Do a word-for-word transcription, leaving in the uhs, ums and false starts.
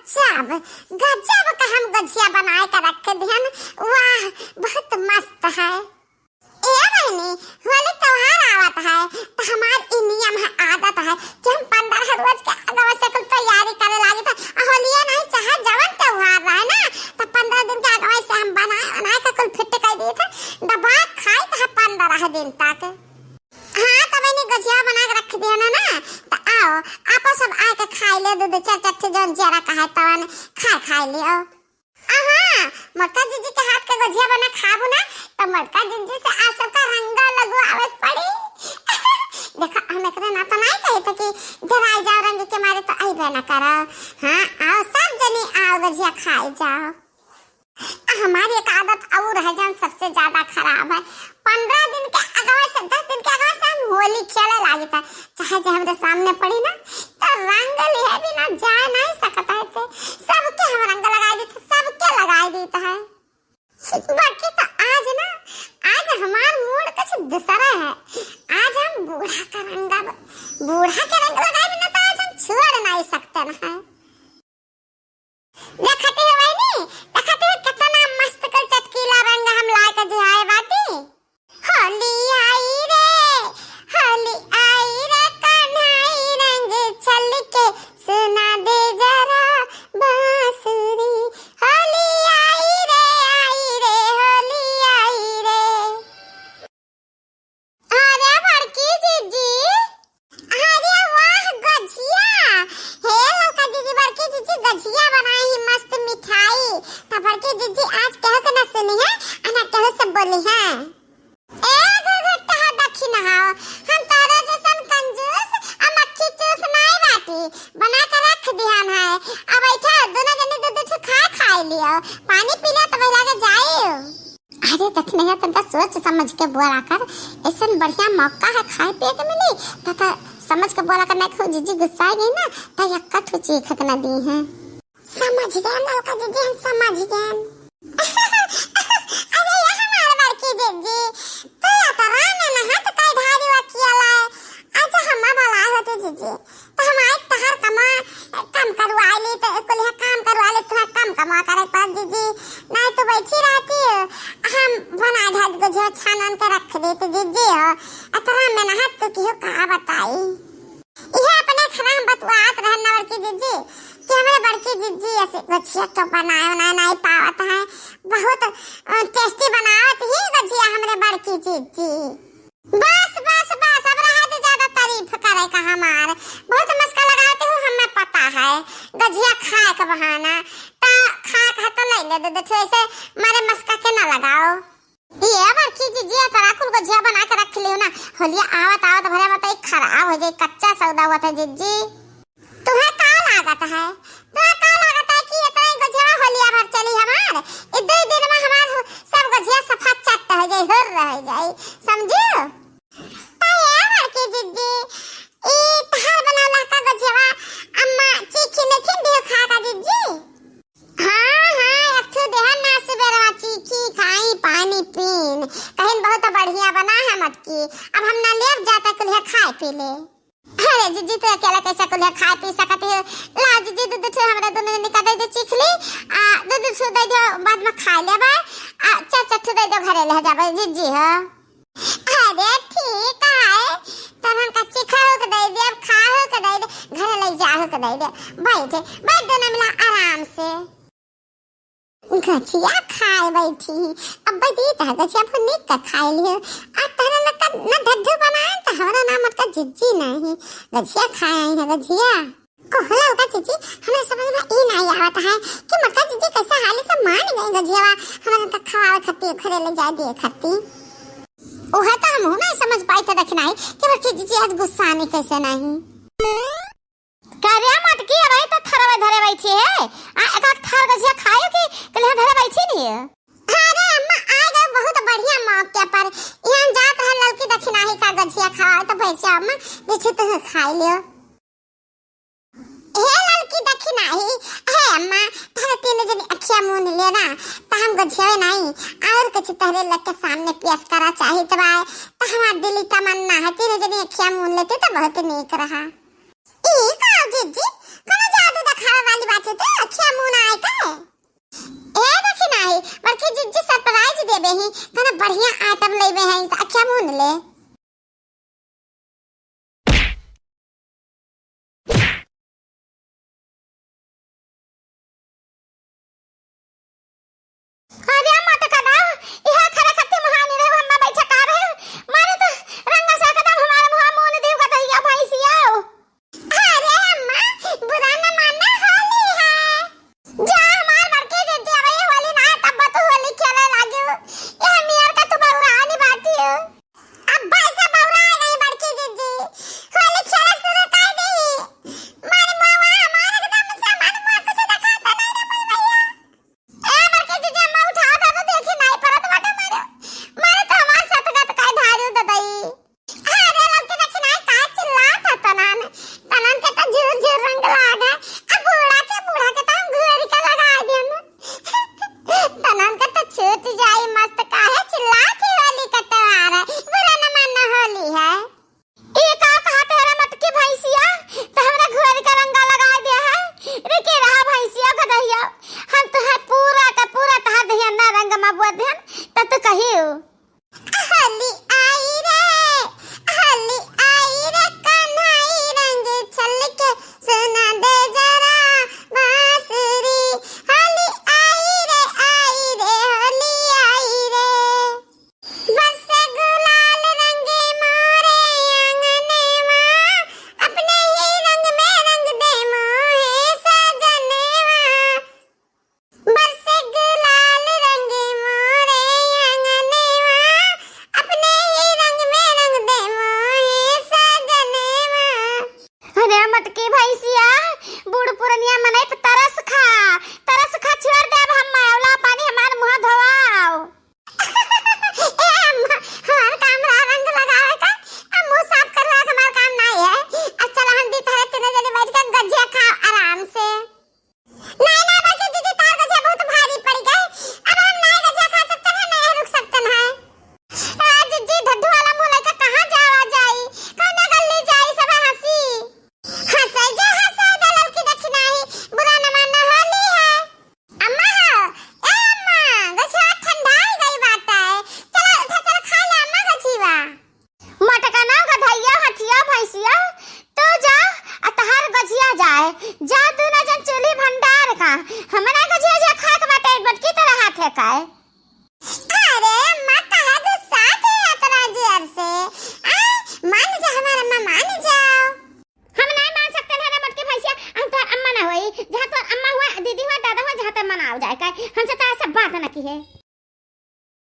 गजब, गजब का हम गोझिया बनाए के रख दिहन। वाह, बहुत मस्त है। ए बहिनी, होली त्योहार आवत है, तो हमार ई नियम है, आदत है कि हम पन्द्रह रोज के अगवा से कुल तैयारी करे लागी। तो होलिया नहीं, चाहे जवन त्योहार रहे ना, तो पन्द्रह दिन के अगवा से हम बनाए, बनाए के कुल फिट कर दी थे, दबा खाई तो पन्द्रह दिन तक। हाँ, तो मैंने गोझिया बना के रख दिया ना, ना, तो आओ, आपो सब आके खाई ले, दो, दो, चार, चार ठे जौन जियरा कहे तवन खाए, खाई लियो। अहाँ, मोटका जीजी के हाथ के गोझिया बना खाबू ना, तो मोटका जीजी से आज सबका रंग लगवावे के पड़ी। देखो, हम एकरे ना तो नहीं कहे थे कि डराई जाओ रंग के मारे, तो अइबे ना करो। हाँ, आओ सब जनी आओ, गोझिया खाई जाओ। आ हमारी एक आदत और है जौन सबसे ज्यादा खराब है, पन्द्रह दिन के अगवा से, दस दिन के अगवा से हम होली खेले लागी था। चाहे जो हमरे सामने पड़ी ना, तो रंग लिहे बिना जाए नहीं सकत है थे। सबके हम रंग लगाई देते, सबके लगाई देते हैं। बाकी तो आज ना, आज हमार मूड कुछ दूसरा है। आज हम बूढ़ा का रंग, बूढ़ा के रंग लगाए बिना तो आज हम छोड़ नहीं सकते ना है। देखते हो बहिनी, देखते हो कितना मस्त कुल चटकीला रंग हम लाए के जुआए बाटी। होली आई रे, होली आई रे, कन्हाई रंग छलके, सुना दे जरा बांसुरी। होली आई रे, आई रे, होली आई रे। अरे बड़की जीजी, अरे वाह गोझिया। हे ललका जीजी, बड़की जीजी गोझिया बनाई ही मस्त मिठाई। तो बड़की जीजी आज केहू के ना सुनी है, आ ना केहू से बोली है। ए घुघुट्टा दखिनहा, हम तोरे जैसन कंजूस आ मक्खी चूस नाई बाटी, बना के रख दिहन है। अब बैठा, दोनों जने दो दो ठो खा खाई लियो, पानी पी ले तब लागे जाइयो। अरे दखिनहा, तनका सोच समझ के बोला कर, ऐसन बढ़िया मौका है खाए पिए के मिली, त, त समझ के बोला कर, नहीं कहूँ जीजी गुस्सा गई ना, त यक्का ठो चीख के ना दी है। समझ गए ललका जीजी, हम समझ गए। अरे ये हमार बड़की जीजी, तू या तो राम में नहात कई ढारी वा किया लाए, आज हम बोला हो तू जीजी। तो हम आए तहार कमा, काम करवा ली, तो कुल काम करवा ली, तुहार काम कमा करे पर जीजी, नहीं तो बैठी रहती हो, हम बना ढाल को जो छानन के रख देते जीजी हो, अतरा में नहा तू किहो का बताई। इहे अपने खाना हम बतुआत रहन ना बड़की जीजी, कि हमरे बड़की जीजी ऐसे गोझिया तो बनाए, बनाए नहीं पावत है, बहुत, अ, tasty बनावत ही गोझिया हमरे बड़की जीजी। बस, बस, बस, अब रहा दे ज्यादा तारीफ करे का हमार। बहुत मस्का लगाते हो, हमें पता है। गोझिया खाए का बहाना, ता खाए का तो ले ले दे, दे, ऐसे मारे मस्का के ना लगाओ। ये बड़की जीजी, तोरा कुल गोझिया बना के रख लियो ना, होलिया आवत आवत भरे में तो एक खराब हो जाई, कच्चा सौदा हुआ था जीजी। तुहे का लागत है? तुहे का लागत है कि इतना ही गोझिया होलिया भर चली हमार? ई दो दिन में हमार सब गोझिया सफा चट्ट हो जाई, हुर्र हो जाई, समझू? त ए बड़की जिज्जी, ई तहार बनौला का गोझिया अम्मा चीखी नहीं दियो खा का जिज्जी? हाँ, हाँ, एक ठो देहन ना सुबेरवा चीखी खाई पानी पीन, कहिन बहुत बढ़िया बना है मटकी, अब हम ना लेब जाता कुल्हे खाए पी ले। अरे जिज्जी, तू अकेला कैसे कुल्हे खाए पी सकत है? ला जिज्जी, दू दू ठो हमरा दोनों जने का दे दे चीख ली, आ दू दू ठो दे दो, बाद में खा लेबा, आ चार चार ठो दे दो, घरे ले जाबे जिज्जी हो। अरे ठीक है, तब हम कच्ची खाहू के दे दे, अब खाहू के दे दे, घरे ले जाहू के दे दे। बैठ, बैठ दोनों मिला आराम से। गोझिया खाए बैठी, अब बैठी त गोझिया फुन्नी का खाए लियो। आ तहरा लोग का ना ढड्ढू बनाए त हमरा नाम का जिज्जी नहीं, गोझिया खाए आई है गोझिया। कोहला का जिज्जी, हमरा समझ में ई नहीं आवत है कि मोटका जिज्जी कैसे हाली से मान गई गोझियावा, हमरा तक खवावे खातिर घरे ले जाए दिए खातिर। उहे तो हमहू नहीं समझ पाई थे, देखी नहीं कि बड़की जिज्जी आज गुस्सा नहीं कैसे नहीं। का रे मटकी, अबे तो थरवे धरे बैठी है। आ, एक आध थार गोझिया खायो कि कलिया धरे बैठी नहीं है? अरे अम्मा, आ गए बहुत बढ़िया मौके पर। यहाँ जात रहे ललकी दखिनाही का गोझिया खावा, तो बैठ जाओ अम्मा, दीछू तू खा लियो। हे ललकी दखिनाही, हे अम्मा, तहरे तीन जनी अखिया मून ले ना, त हम गोझिया नहीं, और कुछ तहरे लोग के सामने पेश करा चाहित बा, त हमार दिली तमन्ना है, तीन जनी अखिया मून लेते तो बहुत नीक रहा। ई का जिज्जी, कोनो जादू देखावे वाली बात है, तो अखिया सुन ले। अरे मोटका ना, इहे खरे खत्ती मुहानी रहे, हम्मा बैठा का रहे, मारे तो रंगा से एकदम हमारे मुहा मोन देव का दहिया भैंसिया। अरे अम्मा, बुरा न मानना, होली है। जा हमार बड़की जिज्जी, अबे होली ना, तब तू होली खेले लागियो। ये मियर का तू बउरानी बाटी हो। अब ऐसे बउरा गई बड़की जिज्जी। होली खेले शुरू कर दी। मारे मावा, हमारे एकदम से मन मुआ कुछ दिखाता नहीं रे मोर भैया। ए बड़की जिज्जी, अम्मा उठा दे तो देखी नहीं परत बाटे मारे। मारे तो हमार सतगत का धारू ददई। अरे लड़के देखी नाही का चिल्लात ह तनन। तनन के त झूर झूर रंग लाग है। अब बूढ़ा के, बूढ़ा के त हम घुअरी का लगा देम। तनन के त छूट जाई मस्त, काहे चिल्लात ही होली के त्योहार है। बुरा न मानना होली है। ई का कहत है रे मटकी भैंसिया? त हमरा घुअरी का रंगा लगा दे है। रुके रहा भैंसिया गदहिया। हम तुहार पूरा का पूरा तहार दहिया ना रंग मा बुआ देन। त तू कहियो। होली आई रे, होली आई रे, कन्हाई रंग छलके, सुना दे जरा बांसुरी। होली आई रे, आई रे, होली आई रे। बरसे गुलाल रंगे मोरे आंगनवा, अपने ही रंग में रंग दे मोहे सजनवा। बरसे गुलाल रंग मोरे आंगनवा, अपने ही रंग में रंग दे मोहे सजनवा। अरे मटकी भैंसिया, बूढ़ पुरनिया मनई पे तरस खा, तरस खा, छोड़ देब हम, अवला पानी हमार मुंह धोवाओ। ए अम्मा, हमार काम रहा रंग लगावे का, अब मुंह साफ करवा के हमार काम नाई है। अब चला हम दी तहरे तीनों जने बैठ के गजिया खाओ आराम से। नाई, नाई, बड़की जिज्जी, तार गजिया बहुत भारी पड़ गए। अब हम नाई गजिया खा सकते हैं, नाई रुक सकते हैं। आ, जिज्जी, ढड्ढू वाला मुंह लेके कहाँ जावा जाई? कौने गली जाई, सब हंसी। हंसे जे हंसे दे ललकी देखी नाही, बुरा न मानना होली है। अम्मा हो, ए अम्मा, गछिया ठंडाई गई बाटे। चला, उठा, चला, खा ले अम्मा गछिया। मटकना गधैया, हथिया, भैंसिया, तू जा, आ तहार गझिया जाए, जा तू ना जन चूल्ही भंडार का, हमरा गझिया जे खाए के बाटे, एक बटकी तोरा हाथ है काए। अरे अम्मा, काहे गुस्सा के अतना जोर से? आ, मान जा हमार अम्मा, मान जाओ। हम नहीं मान सकते हैं रे मटकी भैंसिया, हम तोर अम्मा ना होई, जहाँ तोर अम्मा हुआ, दीदी हुआ, दादा हुआ, जहाँ तोर मनाओ जाए काए, हमसे तो ऐसा बात ना की है।